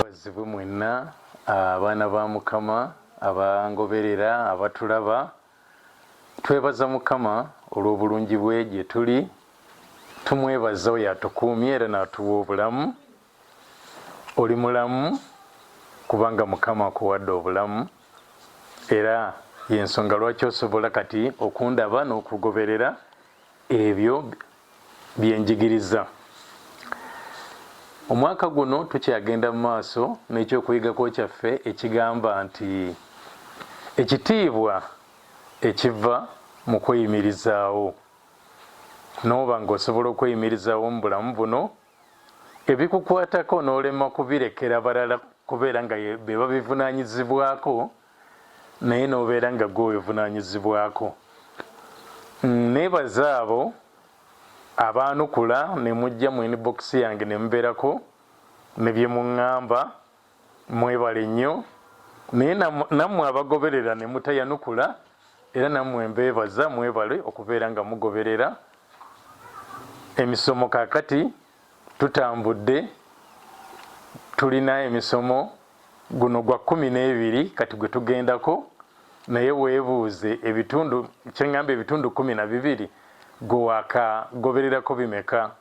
Bazibwe mwenna abaana ba Mukama abangoberera abatulaba, twebaza Mukama olw'obulungi bwe gye tuli. Tumwebaza oyo atukuumye era n'atuwa obulamu. Oli mulamu kubanga Mukama akuwadde obulamu era y'ensonga lwaki osobola kati okundaba n'okugoberera ebyo bye njigiriza. Omwaka guno tukyagenda mu maaso n'ekyokuyigako kyaffe ekigamba nti ekitiibwa ekiva mu kweyimirizaawo. N'oba ng'osobola okweyimirizaawo mu bulamu buno, ebikukwatako n'olema kubirekera balala kubeera nga be babivunaanyizibwako, naye n'obeera nga ggwe obivunaanyizibwako. Nneebaza abo abaanukula ne mujja mu inbox yange ne mubeerako ne bye muŋŋamba. Mwebale nnyo naye nammwe abagoberera ne mutayanukula era nammwe mbeebaza mwebale okubeera nga mugoberera emisomo. Kaakati tutambudde tulina emisomo guno gwa 12 kati gwe tugendako, naye weebuuze ebitundu kye ŋŋamba ebitundu 12 gwe waakagobererako bimeka?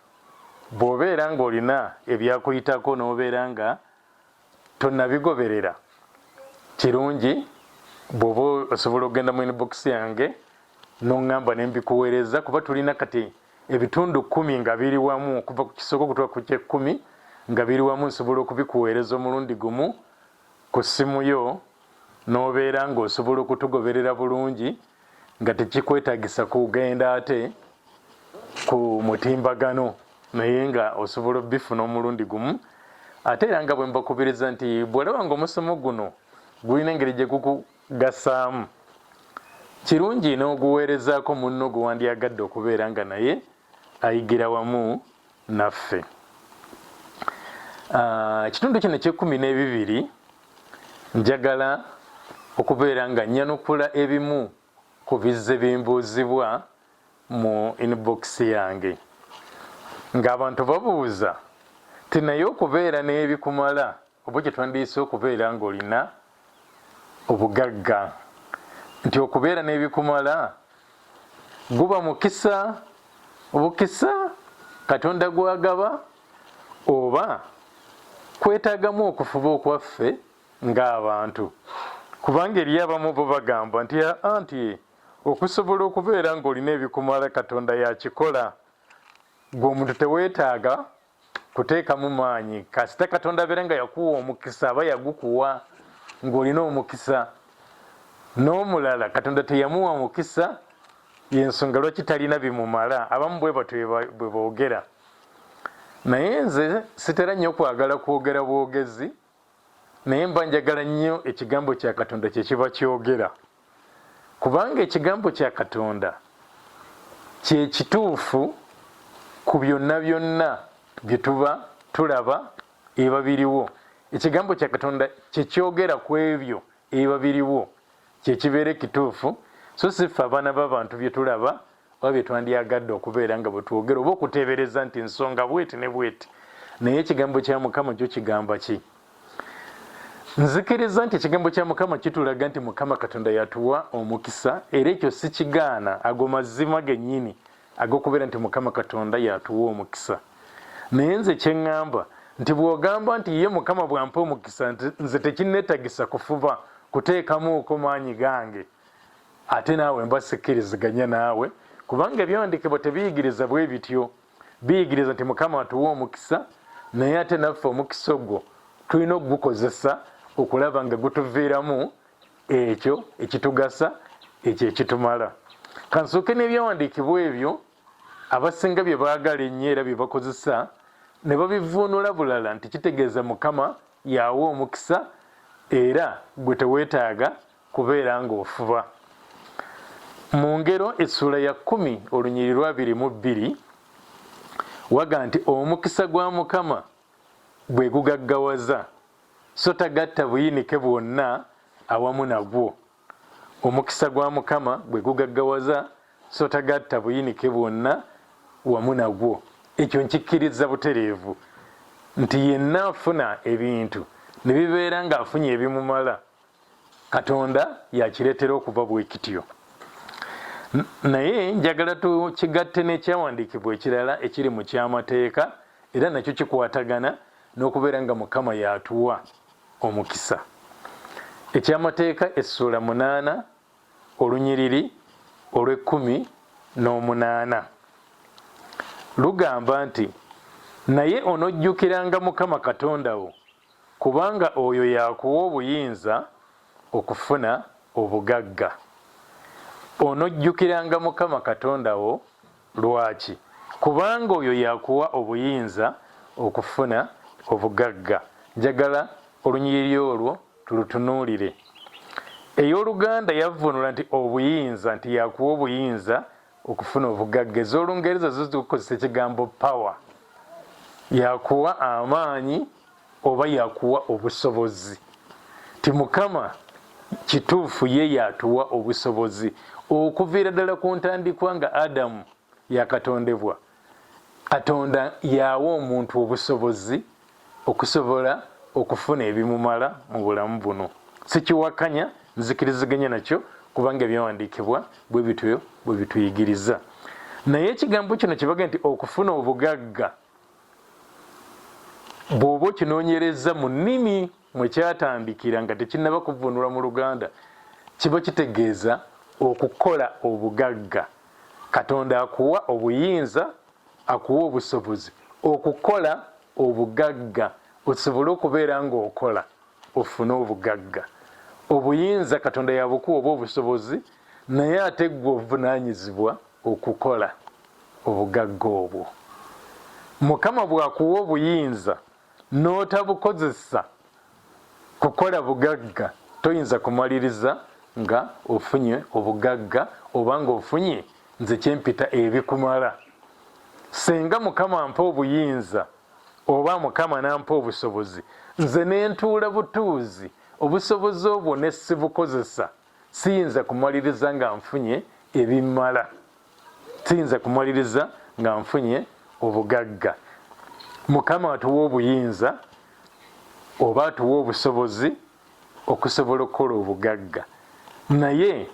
Bw'obeera ng'olina ebyakuyitako n'obeera nga tonnabigoberera, kirungi bw'oba osobola okugenda mu inbox yange n'oŋŋamba ne mbikuweereza kuba tulina kati ebitundu kkumi nga biri wamu okuva ku kisooka okutuuka ku ky'ekkumi nga biri wamu nsobola okubikuweereza omulundi gumu ku ssimu yo n'obeera ng'osobola okutugoberera bulungi nga tekikwetagisa kugenda ate ku mutimbagano naye nga osobola obifuna omulundi gumu. Ate era nga bwe mbakubiriza nti bw'olaba nga omusomo guno gulina engeri gye gukugasaamu, kirungi n'oguweerezaako munno gwe wandyagadde okubeera nga naye ayigira wamu naffe. Ah, ekitundu kino eky'ekkumi n'ebibiri njagala okubeera nga nnyanukula ebimu ku bizze bimbuuzibwa mu inbox yange ng'abantu babuuza ti naye okubeera n'ebikumala oba kye twandiyise okubeera ng'olina obugagga nti okubeera n'ebikumala guba mukisa obukisa Katonda gw'agaba oba kwetaagamu okufuba okwaffe ng'abantu kubanga eriyo abamu bo bagamba nti aa nti okusobola okubeera ng'olina ebikumala Katonda yakikola gwe omuntu teweetaaga kuteekamu maanyi kasita Katonda abeera nga yakuwa omukisa aba yagukuwa ng'olina omukisa n'omulala Katonda teyamuwa mukisa yensonga lwaki talina bimumala abamu bwe batyo bwe boogera naye nze sitera nnyo kwagala kwogera bwogezi naye mba njagala nnyo ekigambo kya Katonda kye kiba kyogera kubanga ekigambo kya Katonda kye kituufu ku byonna byonna bye tuba tulaba ebiba biriwo. Ekigambo kya Katonda kye kyogera ku ebyo ebiba biriwo kye kibeera ekituufu, so si ffe abaana b'abantu bye tulaba oba bye twandyagadde okubeera nga bwe twogera oba okuteebereza nti nsonga bweti ne bweti. Naye ekigambo kya Mukama kyo kigamba ki? Nzikiriza nti ekigambo kya Mukama kitulaga nti Mukama Katonda yatuwa omukisa, era ekyo sikigaana, ago mazima gennyini ag'okubeera nti Mukama Katonda yatuwa omukisa. Naye nze kye ŋŋamba nti bw'ogamba nti ye Mukama bw'ampa omukisa nti nze tekinneetagisa kufuba kuteekamuuko maanyi gange, Ate naawe mba sikkiriziganya naawe, kubanga ebyawandiikibwa tebiyigiriza bwe bityo. Biyigiriza nti Mukama atuwa omukisa, naye ate naffe omukisa ogwo tulina okugukozesa okulaba nga gutuviiramu ekyo ekitugasa, ekyo ekitumala. Kansooke n'ebyawandiikibwa ebyo abasinga bye baagala ennyo era bye bakozesa ne babivuunula bulala nti kitegeeza Mukama y'awa omukisa era gwe teweetaaga kubeera ng'ofuba. Mu Ngero essuula ya kkumi olunyiriri lwa 22 waga nti omukisa gwa Mukama gwe gugaggawaza, so tagatta buyinike bwonna awamu nagwo. Omukisa gwa Mukama gwe gugaggawaza, so tagatta buyinike bwonna wamu nagwo. Ekyo nkikkirizza butereevu nti yenna afuna ebintu ne bibeera ng'afunye ebimumala, Katonda yakireetera okuba bwe kityo. Naye njagala tukigatte n'ekyawandiikibwa ekirala ekiri mu Kyamateeka, era nakyo kikwatagana n'okubeera nga Mukama y'atuwa omukisa. Ekyamateeka essuula munaana olunyiriri olw'ekkumi n'omunaana lugamba nti, Naye onojjukiranga Mukama Katonda wo, kubanga oyo y'akuwa obuyinza okufuna obugagga. Onojjukiranga Mukama Katonda wo. Lwaki? Kubanga oyo y'akuwa obuyinza okufuna obugagga. Njagala olunyiriri olwo tulutunuulire. Ey'Oluganda yavvuunula nti obuyinza, nti y'akuwa obuyinza okufuna obugagga. Ez'Olungereza zo zikozesa ekigambo power. Y'akuwa amaanyi oba y'akuwa obusobozi. Nti Mukama kituufu ye y'atuwa obusobozi okuviira ddala ku ntandikwa nga Adamu yakatondebwa. Katonda y'awa omuntu obusobozi okusobola okufuna ebimumala mu bulamu buno. Sikiwakanya, nzikiriziganya nakyo kubanga ebyawandiikibwa bwe bityo bwe bituyigiriza. Naye ekigambo kino kibaga nti okufuna obugagga bw'oba okinoonyerezza mu nnimi mwe kyatandikira nga tekinnaba kuvvuunulwa mu Luganda, kiba kitegeeza okukola obugagga. Katonda akuwa obuyinza, akuwa obusobozi okukola obugagga osobole okubeera ng'okola ofune obugagga. Obuyinza Katonda yabukuwa oba obusobozi, naye ate ggwe ovunaanyizibwa okukola obugagga obwo. Mukama bw'akuwa obuyinza n'otabukozesa kukola bugagga, toyinza kumaliriza nga ofunye obugagga oba ng'ofunye nze kyempita ebikumala. Singa Mukama ampa obuyinza oba Mukama n'ampa obusobozi, nze ne ntuula butuuzi, obusobozi obwo ne sibukozesa, siyinza kumaliriza nga nfunye ebimmala. Siyinza kumaliriza nga nfunye obugagga. Mukama atuwa obuyinza oba atuwa obusobozi okusobola okukola obugagga, naye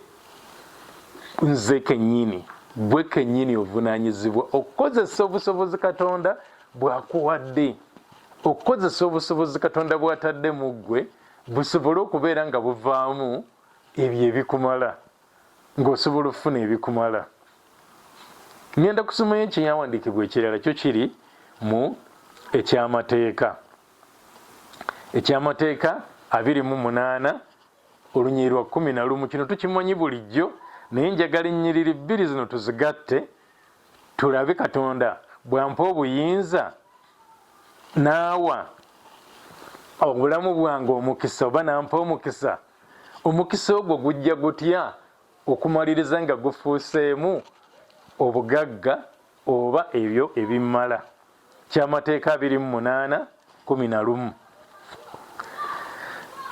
nze kennyini, gwe kennyini ovunaanyizibwa okukozesa obusobozi Katonda bw'akuwadde, okukozesa obusobozi Katonda bw'atadde mu ggwe busobole okubeera nga buvaamu ebyo ebikumala. ng'osobola okufuna ebikumala. Ngenda kusomayo ekyawandiikibwa ekirala kyo kiri mu Ekyamateeka. Ekyamateeka 28 olunyiriri lwa 11. Kino tukimanyi bulijjo, naye njagala ennyiriri bbiri zino tuzigatte tulabe Katonda bw'ampa obuyinza n'awa obulamu bwange omukisa oba n'ampa omukisa. Omukisa ogwo gujja gutya okumaliriza nga gufuuseemu obugagga oba ebyo ebimmala? Kyamateeka 28 11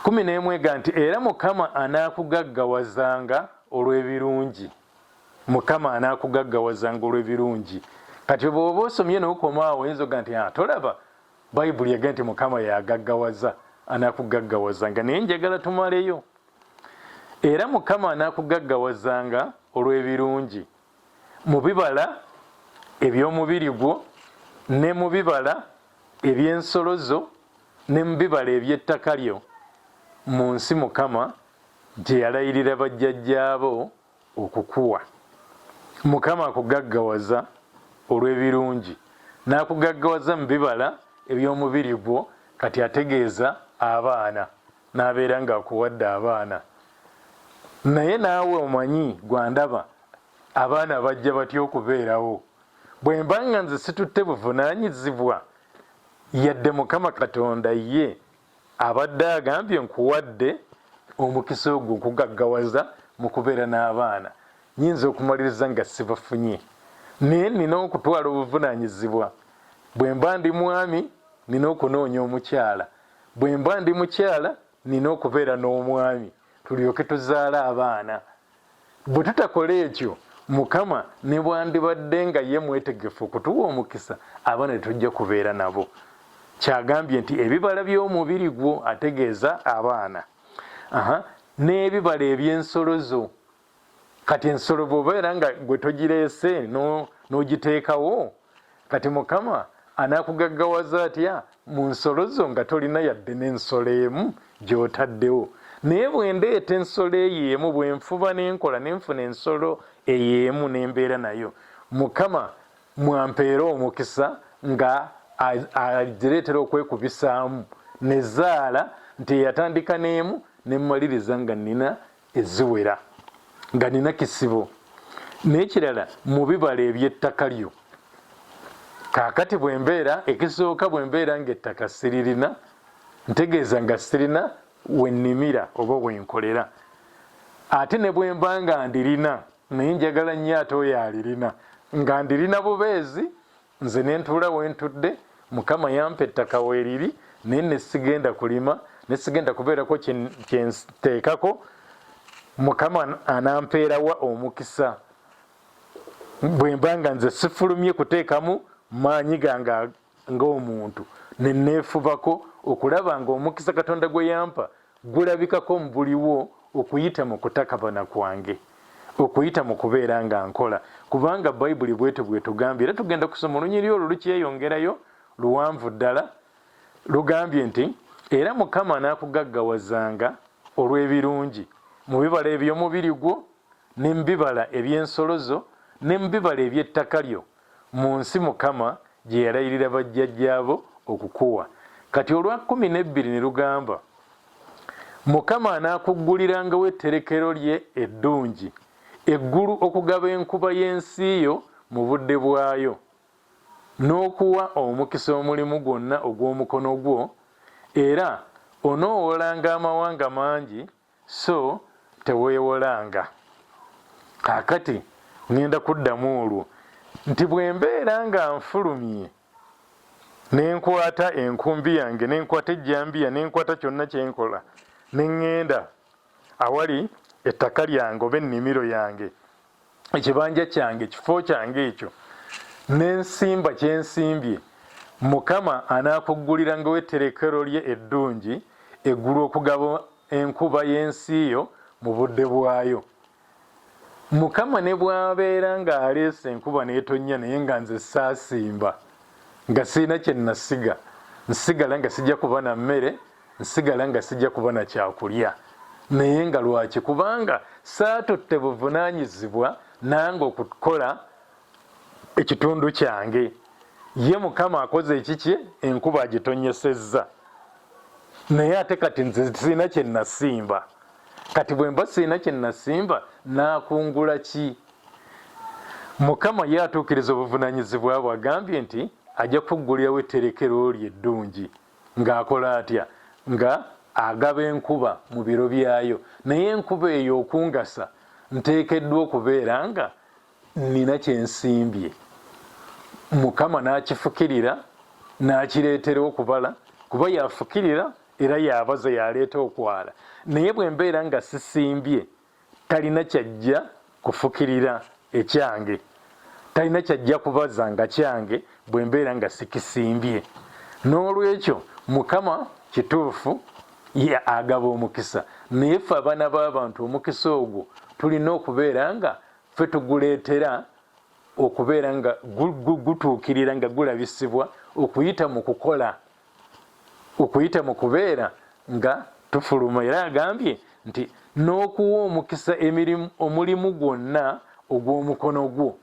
11 ega nti, Era Mukama anaakugaggawazanga olw'ebirungi. Mukama anaakugaggawazanga olw'ebirungi. Kati bw'oba osomye n'okoma awo oyinza okuga nti, ah, tolaba Bayibuli ega nti Mukama yagaggawaza, anaakugaggawazanga. Naye njagala tumaleyo. Era Mukama anaakugaggawazanga olw'ebirungi mu bibala eby'omubiri gwo, ne mu bibala eby'ensolo zo, ne mu bibala eby'ettaka lyo, mu nsi Mukama gye yalayirira bajjajjaabo. okukuwa. Mukama akugaggawaza olw'ebirungi, n'akugaggawaza mu bibala eby'omubiri gwo, kati ategeeza abaana, n'abeera ng'akuwadde abaana. Naye naawe omanyi gwandaba abaana bajja batya okubeerawo? Bwe mba nga nze situtte buvunaanyizibwa, yadde Mukama Katonda ye abadde agambye nkuwadde omukisa ogwo okugaggawaza mu kubeera n'abaana, nyinza okumaliriza nga sibafunye. Naye nina okutwala obuvunaanyizibwa. Bwe mba ndi mwami, nina okunoonya omukyala. Bwe mba ndi mukyala, nina okubeera n'omwami tulyoke tuzaale abaana. Bwe tutakola ekyo, Mukama ne bwandibadde nga ye mwetegefu okutuwa omukisa, abaana tetujja kubeera nabo. Kyagambye nti ebibala by'omubiri gwo ategeeza abaana. Aha, n'ebibala eby'ensolo zo. Kati ensolo bw'obeera nga gwe togireese n'ogiteekawo, Kati Mukama anaakugaggawaza atya mu nsolo zo nga tolina yadde n'ensolo emu gy'otaddewo? Naye bwe ndeeta ensolo eyo emu, bwe nfuba ne nkola ne nfuna ensolo eyo emu ne mbeera nayo, Mukama mw'ampeera omukisa nga agireetera okwekubisaamu ne zaala nti eyatandika n'emu ne mmaliriza nga nnina eziwera nga nina kisibo. N'ekirala mu bibala eby'ettaka lyo. Kaakati bwe mbeera, ekisooka bwe mbeera ng'ettaka siririna, ntegeeza nga sirina we nnimira oba we nkolera. Ate ne bwe mba nga ndirina, naye njagala nnyo ate oyo alirina. Nga ndirina bubeezi, Nze ne ntuula we ntudde, Mukama yampa ettaka weeriri, naye ne sigenda kulima, ne sigenda kubeerako kye nteekako, Mukama anampeera wa omukisa bwe mba nga nze sifulumye kuteekamu maanyi gange ng'omuntu ne neefubako okulaba ng'omukisa Katonda gwe yampa gulabikako mu buliwo okuyita mu kutakabana kwange, okuyita mu kubeera nga nkola, kubanga Bayibuli bwetyo bwetugambye. Era tugenda kusoma olunyiriri olwo lukyeyongerayo luwanvu ddala, lugambye nti, Era Mukama anaakugaggawazanga olw'ebirungi mu bibala eby'omubiri gwo, ne mu bibala eby'ensolo zo, ne mu bibala eby'ettaka lyo, mu nsi Mukama gye yalayirira bajjajjaabo okukuwa. Kati olwa 12 ne lugamba, Mukama anaakuggulirangawo etterekero lye eddungi, eggulu okugaba enkuba y'ensi yo mu budde bwayo, n'okuwa omukisa omulimu gwonna ogw'omukono gwo, era onoowolanga amawanga mangi, So teweewolanga. Kaakati ŋŋenda kuddamu olwo nti bwe mbeera nga nfulumye ne nkwata enkumbi yange, ne nkwata ejjambiya, ne nkwata kyonna kye nkola, ne ŋŋenda awali ettaka lyange oba ennimiro yange, ekibanja kyange, ekifo kyange ekyo, ne nsimba kye nsimbye, Mukama anaakuggulirangawo etterekero lye eddungi, eggulu okugaba enkuba y'ensi yo mu budde bwayo. Mukama ne bw'abeera ng'aleese enkuba n'etonnya naye nga nze saasimba, nga sirina kye nasiga, nsigala nga sijja kuba na mmere, nsigala nga sijja kuba na kyakulya. Naye nga lwaki? Kubanga saatutte buvunaanyizibwa nange okukola ekitundu kyange. Ye Mukama akoze ekikye, enkuba agitonnyesezza, naye ate kati nze sirina kye nasimba. Kati bwe mba sirina kye nasimba, naakungula ki? Mukama ye atuukiriza obuvunaanyizibwa bwe, agambye nti ajja kukuggulirawo etterekero lye eddungi. Ng'akola atya? Nga agaba enkuba mu biro byayo. Naye enkuba eyo okungasa, nteekeddwa okubeera nga nnina kye nsimbye. Mukama n'akifukirira, n'akireetera okubala, kuba y'afukirira era y'abaza, y'aleeta okwala. Naye bwe mbeera nga sisimbye, talina kyajja kufukirira ekyange, talina kyajja kubaza nga kyange bwe mbeera nga sikisimbye. N'olwekyo Mukama kituufu ye agaba omukisa, naye ffe abaana b'abantu omukisa ogwo tulina okubeera nga ffe tuguleetera okubeera nga gutuukirira nga gulabisibwa okuyita mu kukola okuyita mu kubeera nga tufuluma. Era agambye nti N'okuwa omukisa emirimu omulimu gwonna ogw'omukono gwo.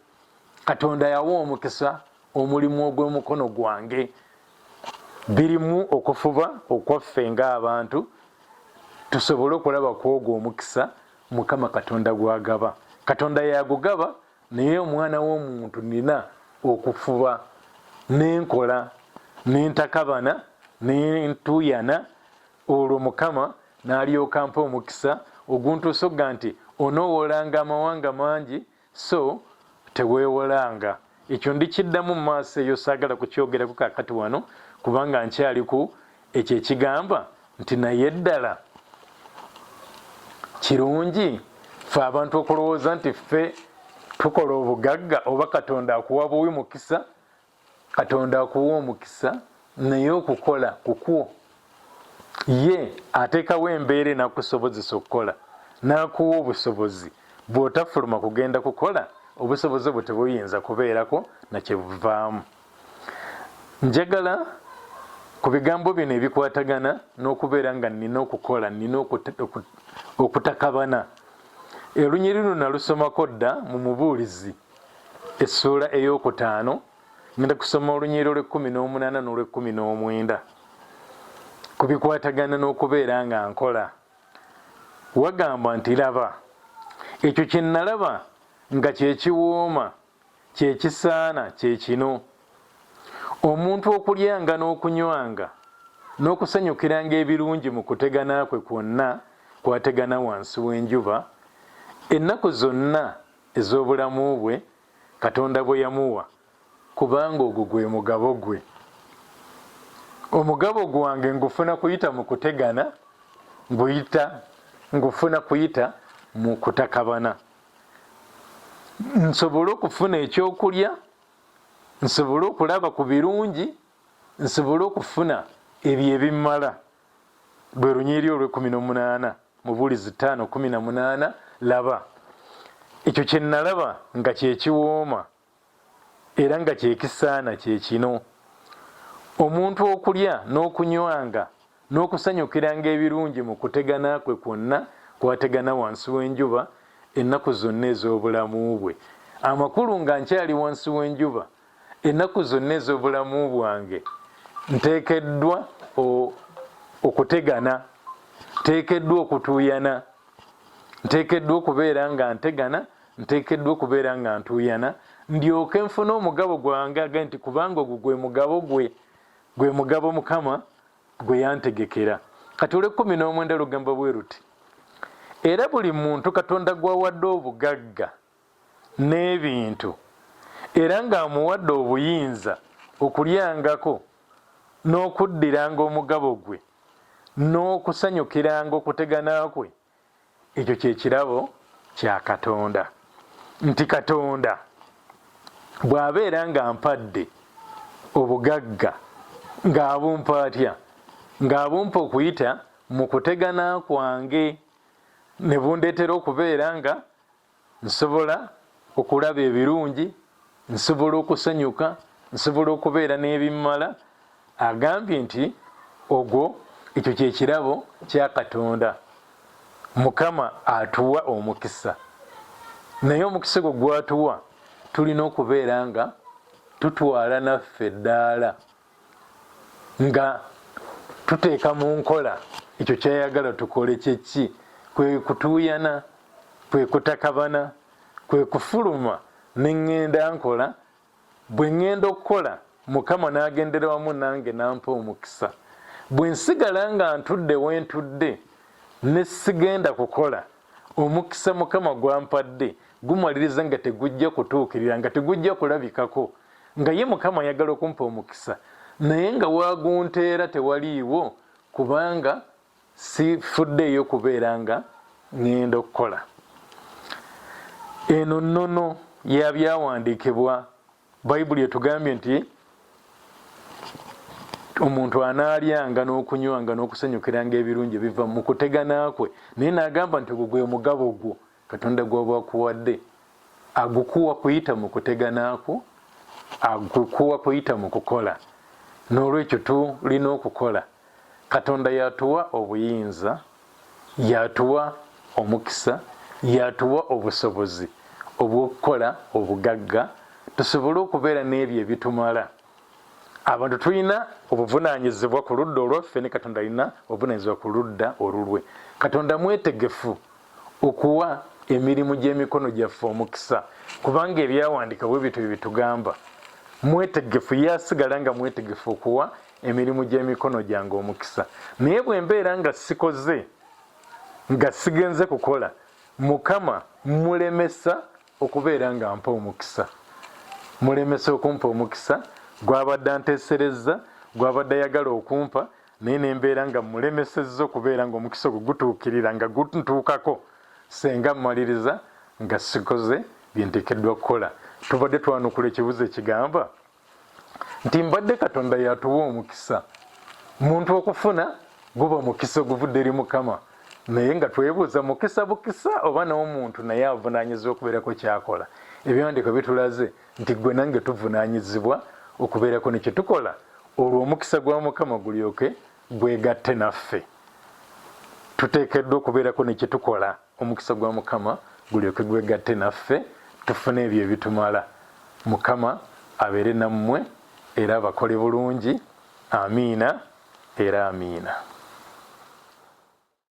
Katonda yawa omukisa omulimu ogw'omukono gwange. Birimu okufuba okwaffe ng'abantu tusobole okulaba ku ogwo omukisa Mukama Katonda gw'agaba. Katonda yagugaba, naye omwana w'omuntu nina okufuba nenkola nentakabana nentuuyana, olwo Mukama n'alyoka ampa omukisa oguntuusa okuga nti onoowolanga amawanga mangi so teweewolanga. Ekyo ndikiddamu mu maaso eyo, saagala kukyogerako kaakati wano kubanga nkyali ku ekyo ekigamba nti naye ddala kirungi ffe abantu okulowooza nti ffe tukola obugagga oba Katonda akuwa buwi mukisa. Katonda akuwa omukisa naye okukola kukwo. Ye ateekawo embeera enakusobozesa okukola n'akuwa obusobozi. Bw'otafuluma kugenda kukola, obusobozi obwo tebuyinza kubeerako na kye buvaamu. Njagala ku bigambo bino ebikwatagana n'okubeera nga nnina okukola, nnina okutakabana. Olunyiriri luno nalusomako dda mu Mubuulizi essuula ey'okutaano. Ngenda kusoma olunyiriri olw'ekkumi n'omunaana n'olw'ekkumi n'omwenda ku bikwatagana n'okubeera nga nkola. Wagamba nti, Laba, ekyo kye nnalaba nga kye kiwooma, kye kisaana, kye kino, omuntu okulyanga n'okunywanga n'okusanyukiranga ebirungi mu kutegana kwe kwonna kw'ategana wansi w'enjuba, ennaku zonna ez'obulamu bwe Katonda bwe yamuwa, kubanga ogwo gwe mugabo gwe. Omugabo gwange ngufuna kuyita mu kutegana, nguyita ngufuna kuyita mu kutakabana, nsobole okufuna ekyokulya, nsobole okulaba ku birungi, nsobole okufuna ebyo ebimmala. Lwe lunyiriri olw'ekkumi n'omunaana. Mubuulizi 5:18, Laba, ekyo kye nnalaba nga kye kiwooma era nga kye kisaana kye kino, omuntu okulya n'okunywanga n'okusanyukiranga ebirungi mu kutegana kwe kwonna kw'ategana wansi w'enjuba ennaku zonna ez'obulamu bwe. Amakulu nga nkyali wansi w'enjuba, Ennaku zonna ez'obulamu bwange nteekeddwa okutegana, nteekeddwa okutuuyana, nteekeddwa okubeera nga ntegana, nteekeddwa okubeera nga ntuuyana, ndyoke nfune omugabo gwange age nti kubanga ogwo gwe mugabo gwe, gwe mugabo Mukama gwe yantegekera. Kati olw'ekkumi n'omwenda lugamba bwe luti, Era buli muntu Katonda gw'awadde obugagga n'ebintu, era ng'amuwadde obuyinza okulyangako n'okuddiranga omugabo gwe n'okusanyukiranga okutegana kwe, ekyo kye kirabo kya Katonda. Nti Katonda bw'abeera ng'ampadde obugagga, ng'abumpa atya? Ng'abumpa okuyita mu kutegana kwange, ne bundeetera okubeera nga Nsobola okulaba ebirungi, nsobola okusanyuka, nsobola okubeera n'ebimmala. Agambye nti ogwo ekyo kye kirabo kya Katonda. Mukama atuwa omukisa, naye omukisa ogwo gw'atuwa tulina okubeera nga tutwala naffe eddaala. Nga tuteeka mu nkola ekyo ky'ayagala tukole. Kye ki? Kwe kutuuyana, kwe kutakabana, kwe kufuluma ne ŋŋenda nkola. Bwe ŋŋenda okukola, Mukama n'agendera wamu nange n'ampa omukisa. Bwe nsigala nga ntudde we ntudde ne sigenda kukola, omukisa Mukama gw'ampadde gumaliriza nga tegujja kutuukirira, nga tegujja kulabikako. Nga ye Mukama ayagala okumpa omukisa, naye nga w'agunteera tewaliiwo, kubanga sifuddeeyo kubeera nga ŋŋenda okukola. Eno nnono ya Byawandiikibwa. Bayibuli etugambye nti omuntu anaalyanga n'okunywanga n'okusanyukiranga ebirungi ebiva mu kutegana kwe, naye n'agamba nti ogwo gwe mugabo gwo Katonda gw'aba akuwadde. Agukuwa kuyita mu kutegana kwo, agukuwa kuyita mu kukola. N'olwekyo tulina okukola. Katonda y'atuwa obuyinza, y'atuwa omukisa, y'atuwa obusobozi obw'okukola obugagga tusobole okubeera n'ebyo ebitumala. Abantu tulina obuvunaanyizibwa ku ludda olwaffe ne Katonda alina obuvunaanyizibwa ku ludda olulwe. Katonda mwetegefu okuwa emirimu gy'emikono gyaffe omukisa kubanga ebyawandiika bwe bityo bye bitugamba. Mwetegefu, ye asigala nga mwetegefu okuwa emirimu gy'emikono gyange omukisa. Naye bwe mbeera nga sikoze, nga sigenze kukola, Mukama mulemesa okubeera nga mpa omukisa. Mulemesa okumpa omukisa gw'abadde anteeserezza, gw'abadde ayagala okumpa, naye ne mbeera nga mmulemesezza okubeera nga omukisa ogwo gutuukirira nga guntuukako senga mmaliriza nga sikoze bye nteekeddwa kukola. Tubadde twanukula ekibuuzo ekigamba nti mbadde Katonda yatuwa omukisa muntu okufuna guba mukisa oguvudde eri Mukama, naye nga twebuuza mukisa bukisa oba n'omuntu naye avunaanyizibwa okubeerako kyakola. Ebyawandiiko bitulaze nti ggwe nange tuvunaanyizibwa okubeerako ne kye tukola olwo omukisa gwa Mukama gulyoke gwegatte naffe. Tuteekeddwa okubeerako ne kye tukola omukisa gwa Mukama gulyoke gwegatte naffe tufune ebyo ebitumala. Mukama abeere nammwe era abakole bulungi. Amiina era amiina.